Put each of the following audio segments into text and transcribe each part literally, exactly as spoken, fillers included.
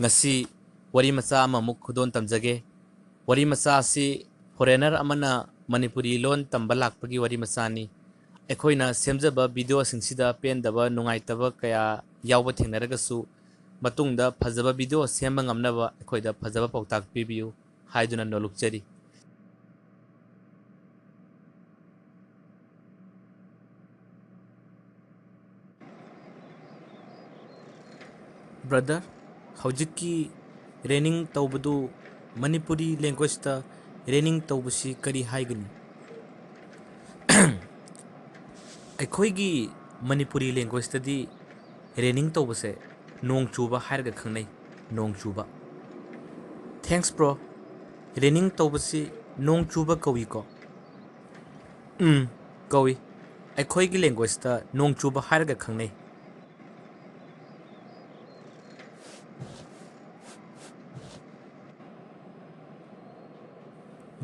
ꯉꯁꯤ ꯋꯥꯔꯤ ꯃꯆꯥ ꯑꯃꯃꯨꯛ ꯈꯨꯗꯣꯜ ꯇꯝꯖꯒꯦ꯫ ꯋꯥꯔꯤ ꯃꯆꯥ ꯑꯁꯤ foreigner ꯑꯃꯅ ꯃꯅꯤꯄꯨꯔꯤ ꯂꯣꯟ ꯇꯝꯕ ꯂꯥꯛꯄꯒꯤ ꯋꯥꯔꯤ ꯃꯆꯥꯅꯤ꯫ ꯑꯩꯈꯣꯏꯅ ꯁꯦꯝꯖꯕ videoꯁꯤꯡꯁꯤꯗ ꯄꯦꯟꯗꯕ, ꯅꯨꯡꯉꯥꯏꯇꯕ ꯀꯌꯥ ꯌꯥꯎꯕ ꯊꯦꯡꯅꯔꯒꯁꯨ, ꯃꯇꯨꯡꯗ ꯐꯖꯕ video ꯁꯦꯝꯕ ꯉꯝꯅꯕ ꯑꯩꯈꯣꯏꯗ ꯐꯖꯕ ꯄꯥꯎꯇꯥꯛ ꯄꯤꯕꯤꯌꯨ ꯍꯥꯏꯗꯨꯅ ꯅꯣꯜꯂꯨꯛꯆꯔꯤ꯫ Brother, ꯍꯧꯖꯤꯛꯀꯤ raining ꯇꯧꯕꯗꯨ ꯃꯅꯤꯄꯨꯔꯤ languageꯇ raining ꯇꯧꯕꯁꯤ ꯀꯔꯤ ꯍꯥꯏꯒꯅꯤ? ꯑꯩꯈꯣꯏꯒꯤ ꯃꯅꯤꯄꯨꯔꯤ languageꯇꯗꯤ raining ꯇꯧꯕꯁꯦ ꯅꯣꯡ ꯆꯨꯕ ꯍꯥꯏꯔꯒ ꯈꯪꯅꯩ, ꯅꯣꯡ ꯆꯨꯕ꯫ Thanks bro, raining ꯇꯧꯕꯁꯤ ꯅꯣꯡ ꯆꯨꯕ ꯀꯧꯏꯀꯣ? ꯎꯝ, ꯀꯧꯏ꯫ ꯑꯩꯈꯣꯏꯒꯤ languageꯇ ꯅꯣꯡ ꯆꯨꯕ ꯍꯥꯏꯔꯒ ꯈꯪꯅꯩ꯫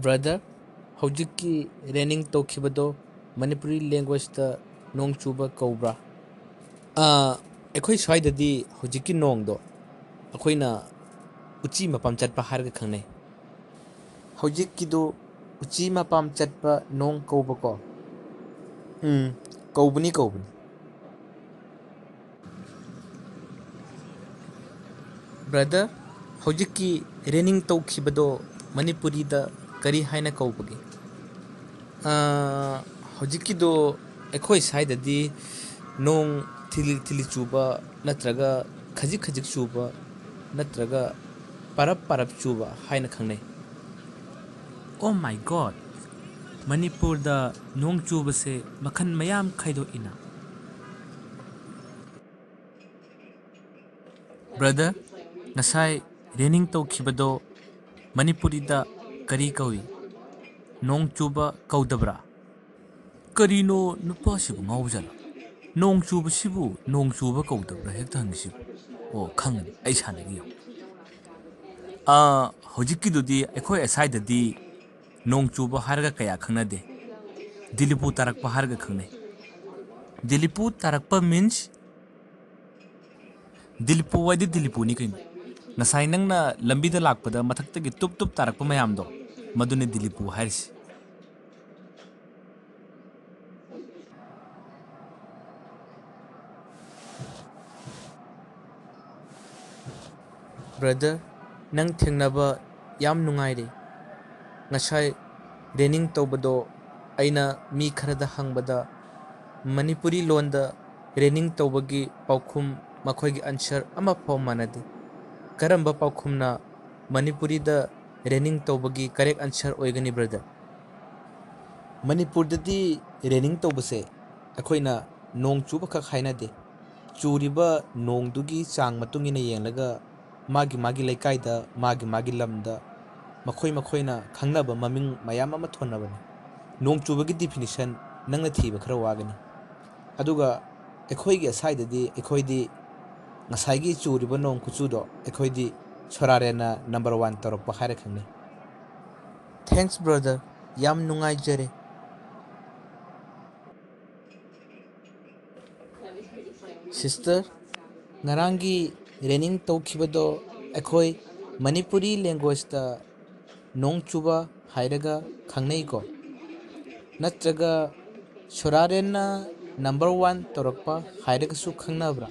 Brother, ꯍꯧꯖꯤꯛꯀꯤ raining ꯇꯧꯈꯤꯕꯗꯣ ꯃꯅꯤꯄꯨꯔꯤ languageꯇ ꯅꯣꯡ ꯆꯨꯕ ꯀꯧꯕ꯭ꯔꯥ? ꯑꯥ, ꯑꯩꯈꯣꯏ ꯁ꯭ꯋꯥꯏꯗꯗꯤ ꯍꯧꯖꯤꯛꯀꯤ ꯅꯣꯡꯗꯣ ꯑꯩꯈꯣꯏꯅ ꯎꯆꯤ ꯃꯄꯥꯝ ꯆꯠꯄ ꯍꯥꯏꯔꯒ ꯈꯪꯅꯩ꯫ ꯍꯧꯖꯤꯛꯀꯤꯗꯨ ꯎꯆꯤ ꯃꯄꯥꯝ ꯆꯠꯄ ꯅꯣꯡ ꯀꯧꯕꯀꯣ? ꯎꯝ, ꯀꯧꯕꯅꯤ, ꯀꯧꯕꯅꯤ꯫ Brother, ꯍꯧꯖꯤꯛꯀꯤ raining ꯇꯧꯈꯤꯕꯗꯣ ꯃꯅꯤꯄꯨꯔꯤꯗ ꯀꯔꯤ ꯍꯥꯏꯅ ꯀꯧꯕꯒꯦ? ꯑꯥ, ꯍꯧꯖꯤꯛꯀꯤꯗꯣ ꯑꯩꯈꯣꯏ ꯁ꯭ꯋꯥꯏꯗꯗꯤ ꯅꯣꯡ ꯊꯤꯂꯤ ꯊꯤꯂꯤ ꯆꯨꯕ ꯅꯠꯇ꯭ꯔꯒ ꯈꯖꯤꯛ ꯈꯖꯤꯛ ꯆꯨꯕ ꯅꯠꯇ꯭ꯔꯒ ꯄꯔꯞ ꯄꯔꯞ ꯆꯨꯕ ꯍꯥꯏꯅ ꯈꯪꯅꯩ꯫ Oh my God! ꯃꯅꯤꯄꯨꯔꯗ ꯅꯣꯡ ꯆꯨꯕꯁꯦ ꯃꯈꯜ ꯃꯌꯥꯝ ꯈꯥꯏꯗꯣꯛꯏꯅ꯫ Brother, ꯉꯁꯥꯏ raining ꯇꯧꯈꯤꯕꯗꯣ ꯃꯅꯤꯄꯨꯔꯤꯗ ꯀꯔꯤ ꯀꯧꯏ? ꯅꯣꯡ ꯆꯨꯕ ꯀꯧꯗꯕ꯭ꯔꯥ? ꯀꯔꯤꯅꯣ ꯅꯨꯄꯥꯁꯤꯕꯨ ꯉꯥꯎꯕꯖꯥꯠꯂ? ꯅꯣꯡ ꯆꯨꯕꯁꯤꯕꯨ ꯅꯣꯡ ꯆꯨꯕ ꯀꯧꯗꯕ꯭ꯔꯥ ꯍꯦꯛꯇ ꯍꯪꯉꯤꯁꯤꯕꯨ? ꯑꯣ, ꯈꯪꯉꯅꯤ, ꯑꯩ ꯁꯥꯟꯅꯒꯦ ꯌꯦꯡꯉꯨ꯫ ꯑꯥ, ꯍꯧꯖꯤꯛꯀꯤꯗꯨꯗꯤ ꯑꯩꯈꯣꯏ ꯑꯁ꯭ꯋꯥꯏꯗꯗꯤ ꯅꯣꯡ ꯆꯨꯕ ꯍꯥꯏꯔꯒ ꯀꯌꯥ ꯈꯪꯅꯗꯦ꯫ ꯗꯤꯂꯤꯄꯨ ꯇꯥꯔꯛꯄ ꯍꯥꯏꯔꯒ ꯈꯪꯅꯩ꯫ ꯗꯤꯂꯤꯄꯨ ꯇꯥꯔꯛꯄ means ꯗꯤꯂꯤꯄꯨ ꯍꯥꯏꯗꯤ ꯗꯤꯂꯤꯄꯨꯅꯤ ꯀꯩꯅꯣ꯫ ꯉꯁꯥꯏ ꯅꯪꯅ ꯂꯝꯕꯤꯗ ꯂꯥꯛꯄꯗ ꯃꯊꯛꯇꯒꯤ ꯇꯨꯞ ꯇꯨꯞ ꯇꯥꯔꯛꯄ ꯃꯌꯥꯝꯗꯣ, ꯃꯗꯨꯅꯤ ꯗꯤꯂꯤꯄꯨ ꯍꯥꯏꯔꯤꯁꯤ꯫ ꯕ꯭ꯔꯗꯔ, ꯅꯪ ꯊꯦꯡꯅꯕ ꯌꯥꯝ ꯅꯨꯡꯉꯥꯏꯔꯦ꯫ ꯉꯁꯥꯏ ꯔꯦꯅꯤꯡ ꯇꯧꯕꯗꯣ ꯑꯩꯅ ꯃꯤ ꯈꯔꯗ ꯍꯪꯕꯗ, ꯃꯅꯤꯄꯨꯔꯤ ꯂꯣꯟꯗ ꯔꯦꯅꯤꯡ ꯇꯧꯕꯒꯤ ꯄꯥꯎꯈꯨꯝ, ꯃꯈꯣꯏꯒꯤ ꯑꯟꯁꯔ ꯑꯃꯐꯥꯎ ꯃꯥꯟꯅꯗꯦ꯫ ꯀꯔꯝꯕ ꯄꯥꯎꯈꯨꯝꯅ ꯃꯅꯤꯄꯨꯔꯤꯗ ꯔꯦꯅꯤꯡ ꯇꯧꯕꯒꯤ ꯀꯔꯦꯛ ꯑꯟꯁꯔ ꯑꯣꯏꯒꯅꯤ, ꯕ꯭ꯔꯗꯔ? ꯃꯅꯤꯄꯨꯔꯗꯗꯤ ꯔꯦꯅꯤꯡ ꯇꯧꯕꯁꯦ ꯑꯩꯈꯣꯏꯅ ꯅꯣꯡ ꯆꯨꯕꯈꯛ ꯍꯥꯏꯅꯗꯦ꯫ ꯆꯨꯔꯤꯕ ꯅꯣꯡꯗꯨꯒꯤ ꯆꯥꯡ ꯃꯇꯨꯡ ꯏꯟꯅ ꯌꯦꯡꯂꯒ ꯃꯥꯒꯤ ꯃꯥꯒꯤ ꯂꯩꯀꯥꯏꯗ, ꯃꯥꯒꯤ ꯃꯥꯒꯤ ꯂꯝꯗ ꯃꯈꯣꯏ ꯃꯈꯣꯏꯅ ꯈꯪꯅꯕ ꯃꯃꯤꯡ ꯃꯌꯥꯝ ꯑꯃ ꯊꯣꯟꯅꯕꯅꯤ꯫ ꯅꯣꯡ ꯆꯨꯕꯒꯤ ꯗꯤꯐꯤꯅꯤꯁꯟ ꯅꯪꯅ ꯊꯤꯕ ꯈꯔ ꯋꯥꯒꯅꯤ꯫ ꯑꯗꯨꯒ ꯑꯩꯈꯣꯏꯒꯤ ꯑꯁꯥꯏꯗꯗꯤ ꯑꯩꯈꯣꯏꯗꯤ ꯉꯁꯥꯏꯒꯤ ꯆꯨꯔꯤꯕ ꯅꯣꯡ ꯈꯨꯆꯨꯗꯣ ꯑꯩꯈꯣꯏꯗꯤ ꯁꯣꯔꯥꯔꯦꯟꯅ ꯅꯝꯕꯔ ꯋꯥꯟ ꯇꯧꯔꯛꯄ ꯍꯥꯏꯔ ꯈꯪꯅꯩ꯫ ꯊꯦꯡꯛꯁ ꯕ꯭ꯔꯗꯔ, ꯌꯥꯝ ꯅꯨꯡꯉꯥꯏꯖꯔꯦ꯫ ꯁꯤꯁꯇꯔ, ꯉꯔꯥꯡꯒꯤ ꯔꯦꯅꯤꯡ ꯇꯧꯈꯤꯕꯗꯣ ꯑꯩꯈꯣꯏ ꯃꯅꯤꯄꯨꯔꯤ ꯂꯦꯡꯒ꯭ꯋꯦꯖꯇ ꯅꯣꯡ ꯆꯨꯕ ꯍꯥꯏꯔꯒ ꯈꯪꯅꯩꯀꯣ? ꯅꯠꯇ꯭ꯔꯒ ꯁꯣꯔꯥꯔꯦꯟꯅ ꯅꯝꯕꯔ ꯋꯥꯟ ꯇꯧꯔꯛꯄ ꯍꯥꯏꯔꯒꯁꯨ ꯈꯪꯅꯕ꯭ꯔꯥ?